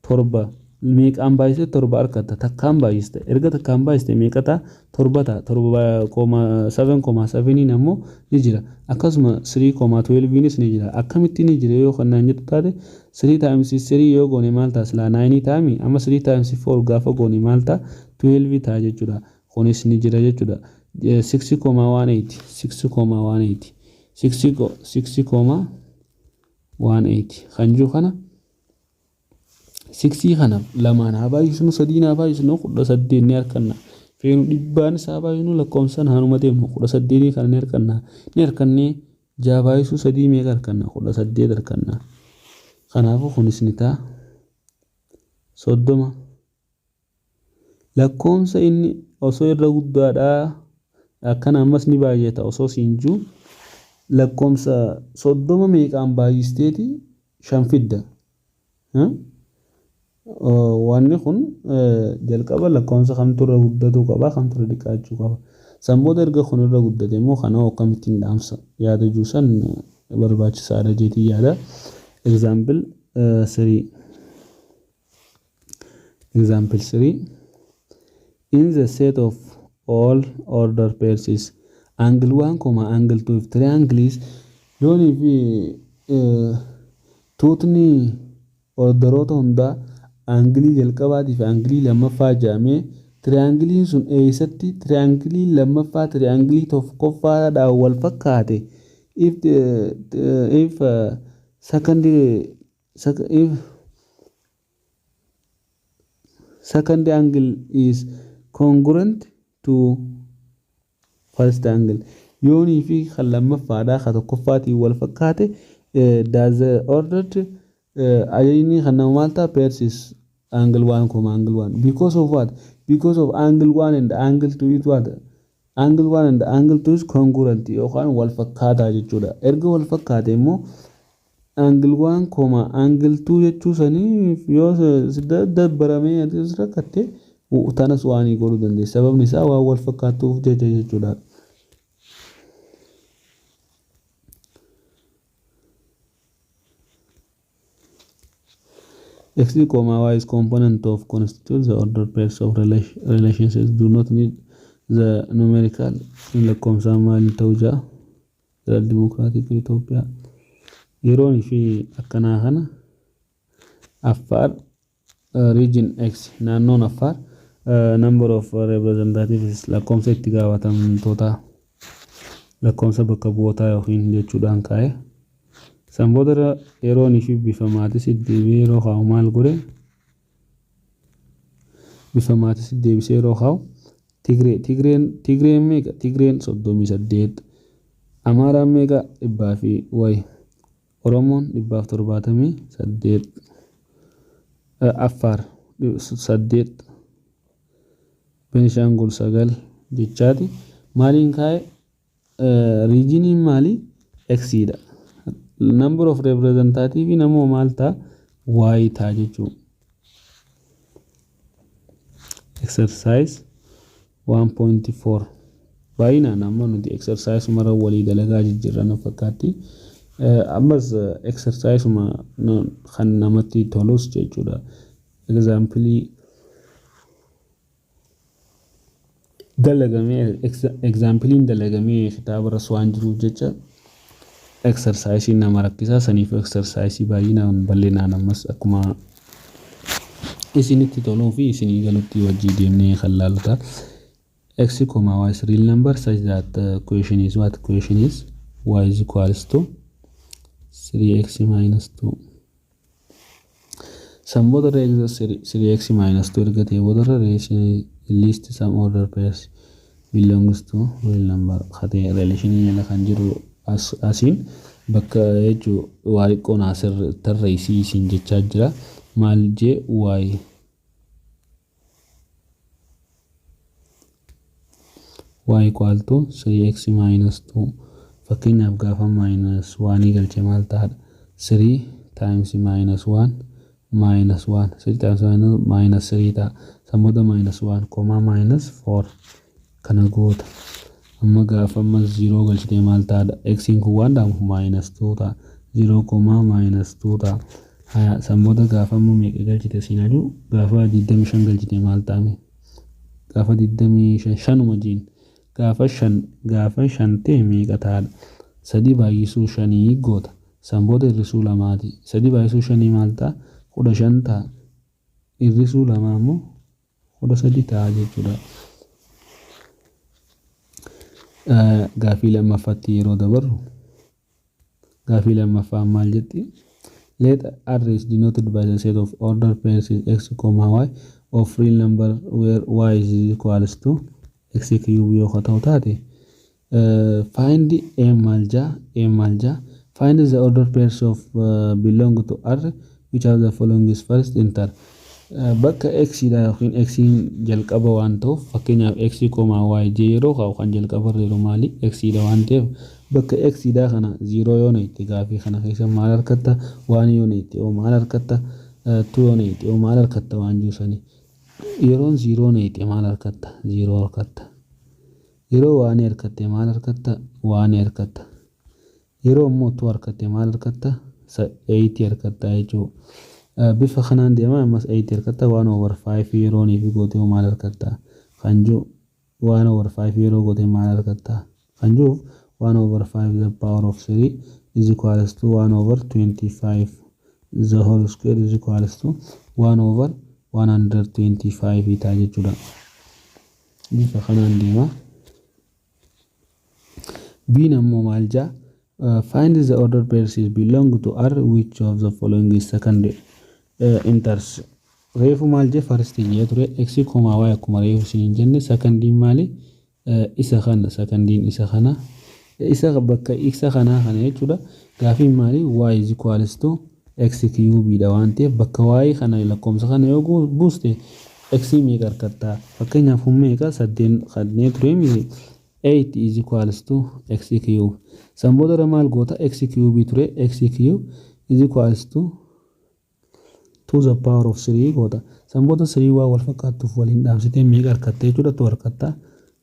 torba meeqaan baay'iste torba harkatta? Takkaan baay'iste. Erga takkaan baay'iste meeqa ta'a? Torba ta'a. Torba comma 7,7iin ammoo ni jira. Akkasuma 3,12iinis ni jira. Akkamitti ni jira yoo kannaan jettu taate, 3 times 3 yoo goone maal ta'a? Silaa 9 ta'ami. Amma 3 times 4 gaafa goone maal ta'a? 12 ta'a jechuudha. Kunis ni jira jechuudha. 6,18, 6,18, 6,18 kan jiru kana Sixii kana lamaan haa baay'isnu, sadiin haa baay'isnu, 18 ni arganna. Feenu dhibbaan isaa baay'isnu, lakkoofsaan haanuma deemnu 18 kana ni arganna. Ni argannee 6 baay'isuu 3 meeqa arganna? 18 arganna. Kanaafuu kunis ni ta'a 30. Lakkoofsa inni osoo irra guddaadhaa akkana ammas ni baay'ata osoo siin jiru, lakkoofsa 30 meeqaan baay'isteeti 5 fidda? Wanni kun jalqaba lakkoofsa kamtu irra guddatuu qaba, kamtu irra xiqqaachuu qaba? San booda erga kun irra guddate immoo kana akkamittiin dhaamsa yaada jiru san barbaachisaadha jeetii yaada. Example 3. Example 3. In the set of all order pairs is angle 1 comma angle 2, if triangle is yoonii fi tuutni orderoota hundaa angleii jalqabaatii fi angleii lammaffaa jedhamee, triangleiin sun eessatti triangleii lammaffaa triangleii tokkoffaadhaan wal fakkaate? If second if second angle is congruent to first angle, yoonii fi kan lammaffaadhaa kan tokkoffaatiin wal fakkaate, does the ordered ajajni kan nama maal ta'a? Pairs is angle 1 comma angle 1. Because of what? Because of angle 1 and angle 2 is what? Angle 1 and angle 2 is congruent yookaan wal fakkaataa jechuudha. Erga wal fakkaate immoo angle 1 comma angle 2 jechuu sanii yoo dabbaramee rakkatte tanas waan godhuu dandeessa. Sababni isaa waan wal fakkaattuuf jecha jechuudha. X comma y is component of constitute the order pairs of relationships do not need the numerical lakkoofsaan maal ta'uu jaa Federal Democratic Itoophiyaa yeroon fi akkanaa kana Affaar region X, naannoon Affaar, number of representatives, lakkoofsa itti gaafatamtoota, lakkoofsa bakka bu'ootaa yookiin jechuudhaan kaa'e. San booda yeroon fi bifa maatis deebi'ee yeroo kaa'u maal godhe? Bifa maatis deebisee yeroo kaa'u Tigree Tigreen Tigreen meeqa? Tigreen 38. Amaaraan meeqa? Dhibbaa fi wayi. Oromoon 178. Affaar 8. Benishaangul 9 jechaati. Maaliin kaa'e? Regioniin maali? Xiidha. Number of representative namoo maal ta'a? Y ta'a jechuudha. Exercise 1.4. Baay'inaan amma nuti exercise mara walii dalagaa jijjiirran fakkaatti. Ammas exercise kan namatti tolus jechuudha. Example dalagamee, exampleiin dalagamee kitaaba irras waan jiruuf jecha exercise nama rakkisaa saniif exercise baay'inaan bal'inaan ammas akkuma isinitti toluu fi isinii galutti wajjii deemnee kan laallu ta'a. X comma y is real number such that the equation is what? Equation is y is equals to 3x minus 2. San booda 3x minus 2 erga ta'e booda list some order pairs belongs to real number katee relation jala kan jiru asiin bakka jechuu waa xiqqoon asir tarreessii isin jechaa jira. Maal jee? Y y equal to 3x minus 2. Fakkeenyaaf gaafa minus 1 galche maal ta'adha? 3 times minus 1 minus 1, 3 times minus minus 3 ta'a. San booda minus 1 comma minus 4 kana goota. Amma gaafa amma 0 galchite maal ta'adha? X kun waan dhaamuuf minus 2 ta'a. 0 comma minus 2 ta'a. Haya, san booda gaafa amma meeqa galchite siin aduu? Gaafa 25 galchite maal ta'ame? Gaafa 25 shanuma jiin gaafa shan, gaafa shan ta'e meeqa ta'adha? Sadi baay'isuu shanii goota. San booda hir'isuu lamaati. Sadi baay'isuu shanii maal ta'a? 15 ta'a. Hir'isuu lamaa immoo 13 ta'a jechuudha. Gaafii lammaffaatti yeroo dabarru, gaafii lammaffaan maal jetti? Let R is denoted by the set of order pairs is x comma y of real number where y is equals to x cube yoo ta'u taate, find a maal jaa, a maal jaa? Find the order pairs of belong to R which of the following is first enter. Bakka x dha yookiin x jalqaba waan ta'uuf, fakkeenyaaf x comma y j yeroo kaa'u kan jalqaba irra jiru maali? X dha waan ta'eef, bakka x dha kana 0 yoo itti gaafii kana keessa maal argatta? 1 yoo itti oo maal argatta? 2 yoo itti oo maal argatta? Waan jiru sanii yeroon 0 itti maal argatta? 0 argatta. Yeroo one argatte maal argatta? 1 argatta. Yeroo immoo 2 argatte maal argatta? 8 argatta jechuudha. Bifa kanaan deema. Ammas 8 argatta. 1 over 5 yeroonii fi gootee maal argatta kan jiru, 1 over 5 yeroo gootee maal argatta kan jiruuf, 1 over 5 the power of 3 is equals to 1 over 25 the whole square is equals to 1 over 125 ta'a jechuudha. Bifa kanaan deema. B'n ammoo maal jaa? Find the order pairs is belong to R which of the following is second enters. Reefu maal jee? First jee ture. X comma y akkuma reefu isiniin jenne, secondiin maali? Isa kana, secondiin isa kana, isa bakka isa kanaa kana jechuudha. Gaafiin maali? Y is equals to x cube dha waan ta'eef, bakka y kana lakkoomsa kana yoo buuste x meeqa argatta? Fakkeenyaaf kun meeqa? Saddeen kanneen ture miti? 8 is equals to x cube. San booda maal goota? X cube ture, x cube is equals to 2 the power of 3 goota. San booda 3 waa wal fakkaattuuf waliin dhaamsitee meeqa argatta jechuudha? 2 argatta.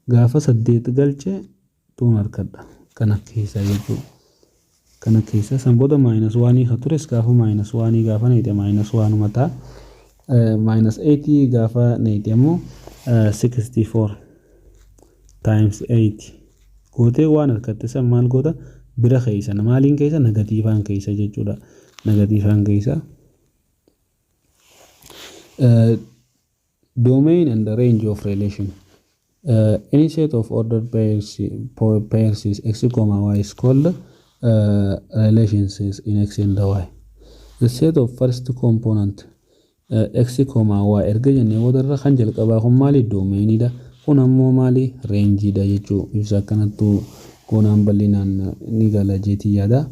Gaafa saddeet galche 2 argadha kana keessa jechuudha. Kana keessa san booda minus 1 ka tures gaafa minus 1 gaafa neete minus 1 mataa, minus 8 gaafa neete ammoo 64 times 8 gootee waan argatte san maal goota? Bira keessa maaliin keessa? Negatiivaan keessa jechuudha. Negatiivaan keessa. Domain and the range of relation. Any set of ordered pairs is x comma y is called relations in x and y. The set of first component x comma y erga jennee boodarra kan jalqabaa kun maali? Domainidha. Kun ammoo maali? Rangeiidha jechuu. Ibsa akkanattu goonaan bal'inaan ni gala jeetii yaada.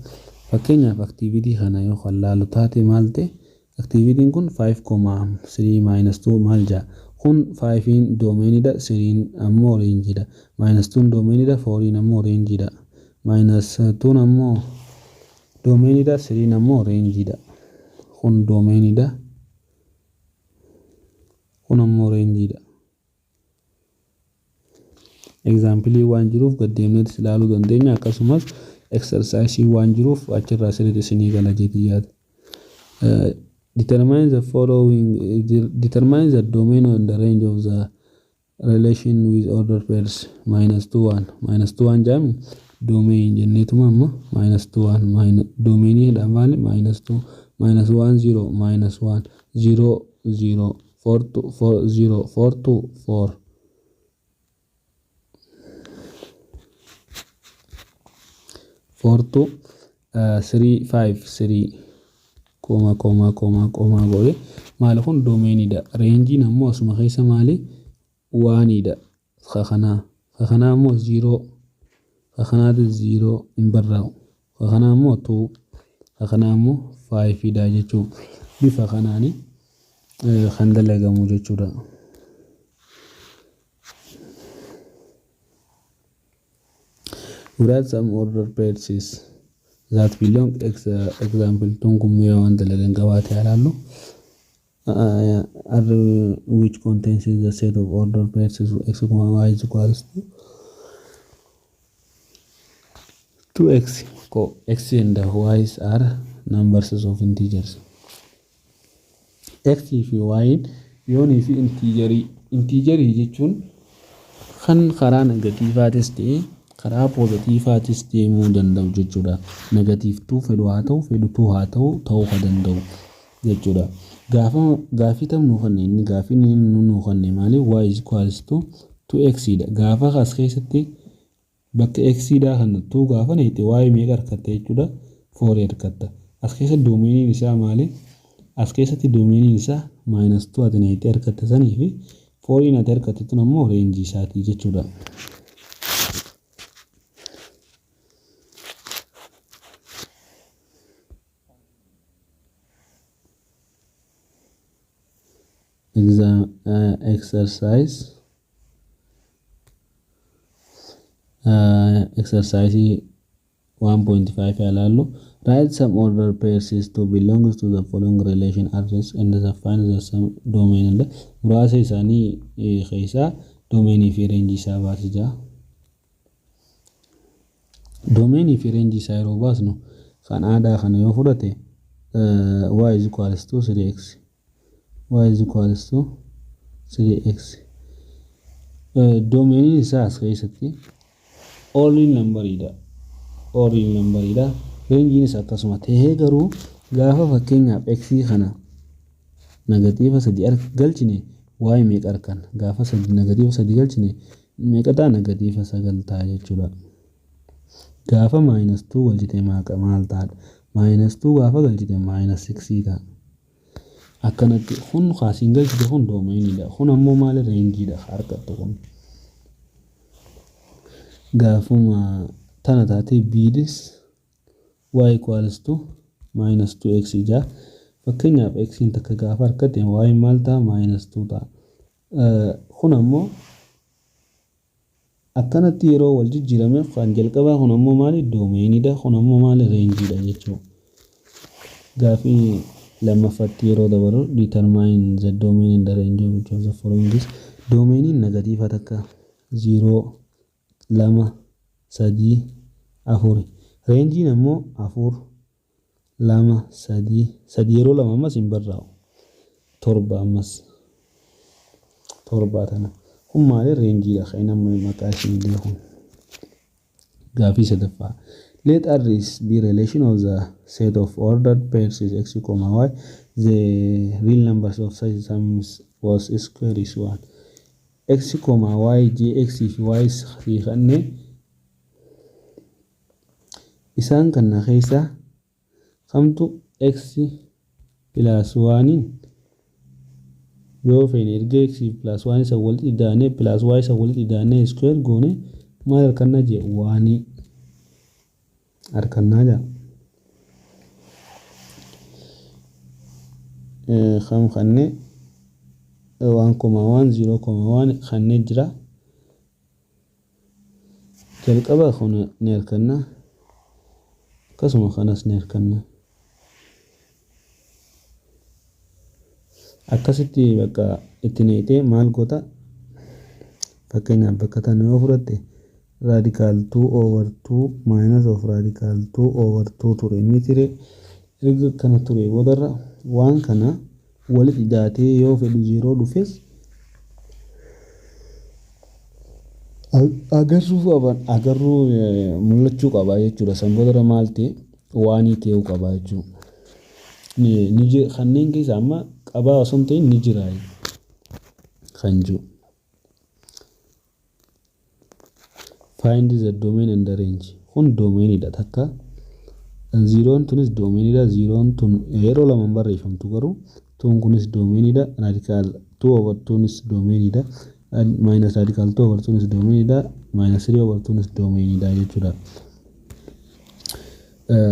Fakkeenyaaf activity kana yoo kan laalu taate maal ta'e? Activityn kun 5,3 minus 2 maal jedha? Kun 5 domainidha, 3 ammoo rangeiidha. Minus 2 domainidha, 4 ammoo rangeiidha. Minus 2 ammoo domainidha, 3 ammoo rangeiidha. Kun domainidha. Kun ammoo rangeiidha. Example waan jiruuf gaddeemneetis ilaaluu dandeenya, akkasumas exercise waan jiruuf achirraa sirriitti isinii gala jeetii yaada. Determine the following, determine the domain and the range of the relation with order pairs minus 2 1 minus 2 1 jaami. Domain jenneetuma amma minus 2 1 minus domainii dha maali? Minus 2 minus 1 0 minus 1 0 0 4 2 4 0 4 2 4 4 2 3 5 3 comma comma comma comma godhe. Maali kun? Domainiidha. Rangeiin ammoo asuma keessa maali? Oneiidha. Kakanaa kakanaa ammoo zero, kakanaati zero hin barraa'u, kakanaa ammoo two, kakanaa ammoo fiveiidha jechuu. Bifa kanaani kan dalagamu jechuudha. Write some order pairs that belong x. Example tun kun mee waan dalagan qabaate ilaallu. R which contains the set of order pairs x comma y is equals to 2x co x and y are numbers of integers. X fi y yoonii fi integerii, integerii jechuun kan karaa negatiivaatis ta'e karaa positiivaatis deemuu danda'u jechuudha. Negative 2 fedhu haa ta'u, fedhu 2 haa ta'u, ta'uu kan danda'u jechuudha. Gaafa gaafii tam nuu kenne? Inni gaafii inni nuu kenne maali? Y is equals to 2x dha. Gaafa as keessatti bakka x dha kana 2 gaafa neete y meeqa argatta jechuudha? 4 argatta. As keessa domainiin isaa maali? As keessatti domainiin isaa minus 2 ati neeyitee argatte sanii fi fouriin ati argatte tun ammoo rangeii isaatii jechuudha. Exam exercise 1.5 ilaallu. Write some order pairs to belongs to the following relation R and the find the some domain and muraasa isaanii keessaa domainii fi rangeii isaa baasi jira. Domainii fi rangeii isaa yeroo baasnu, kan aadaa kana yoo fudhate, y is equals to 3x, y is equals to 3x, domainiin isaa as keessatti all real numberidha, all real numberidha. Rangeiinis akkasuma tahee, garuu gaafa fakkeenyaaf x kana negative 3 galchine, y meeqa arganna? Gaafa negative 3 galchine meeqa ta'a? Negative 9 ta'a jechuudha. Gaafa minus 2 galchite maal ta'a? Minus 2 gaafa galchite minus 6 ta'a. Akkanatti kun kaasiin galchite kun domainiidha. Kun ammoo maali? Rangeiidha argattu kun. Gaafuma tana taate, biidis y equals to minus 2x ijaa. Fakkeenyaaf x takka gaafa argatte, y maal ta'a? Minus 2 ta'a. Kun ammoo akkanatti yeroo wal jijjiirame, kan jalqabaa kun ammoo maali? Domainiidha. Kun ammoo maali? Rangeiidha jechuudha. Gaafii lammaffatti yeroo dabalu, determine the domain and the range of each of the following is. Domainiin negative 1, 0, 2, 3, 4. Rangeiin ammoo 4, 2, 3, 3 yeroo lama ammas hin barraa'u, 7 ammas, 7 tana. Kun maali? Rangeiidha kan inni amma maqaa ishee illee kun. Gaafii sadaffaa. Let R is be relation of the set of ordered pairs is x comma y, the real numbers of such sums was square is 1. X comma y j, x fi y fi kanneen isaan kana keessa kamtu x plus 1 yoo feene, erga x plus 1 isa walitti idaanee plus y isa walitti idaanee square goone maal harkannaa jee? Waanii harkannaa jaa. Kam kannee? 1,1, 0,1 kannee jira. Jalqaba kun ni harkannaa, akkasuma kanas ni harkannaa. Akkasitti bakka itti neeyitee maal goota? Fakkeenyaaf bakka tana yoo fudhatte, radical 2 over 2 minus of radical 2 over 2 ture inni ture. Erga kana ture boodarra waan kana walitti idaatee yoo fedhu 0 dhufes agarruu qaban, agarruu mul'achuu qaba jechuudha. San boodarra maal ta'e? Waanii ta'uu qaba jechuudha. Kanneen keessa amma qabaa osoo hin ta'in ni jira kan jiru. Find the domain and the range. Kun domainidha takka. Zeroon tunis domainidha. Zeroon tun yeroo lama hin barreeffamtu, garuu tun kunis domainidha. Radical 2 over 2nis domainidha. Minus radical 2 over 2nis domainidha. Minus 3 over 2nis domainidha jechuudha.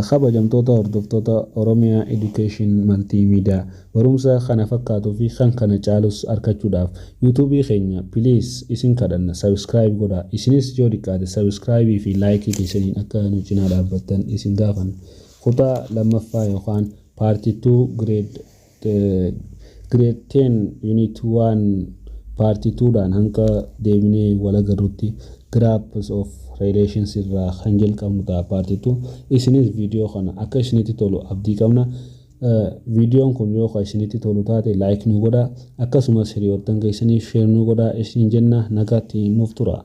Kabajamtoota hordoftoota Oromiyaa Education Multimedia, barumsa kana fakkaatuu fi kan kana caalus argachuudhaaf YouTubeii keenya please isin kadhanna, subscribe godhaa. Isinis yoo xiqqaate subscribeii fi likeii keessaniin akka nu cinaa dhaabbattan isin gaafanna. Kutaa lammaffaa yookaan part 2, grade 10, unit 1, part 2 dhaan hanga deebinee wal agarrutti, graphs of relations irraa kan jalqabnu ta'a part 2. Isinis viidiyoo kana akka isinitti tolu abdii qabna. Viidiyoon kun yoo ka isinitti tolu taate, like nu godhaa, akkasumas hiriyoottan keessaniif share nu godhaa isin jenna. Nagaatti nuuf tura.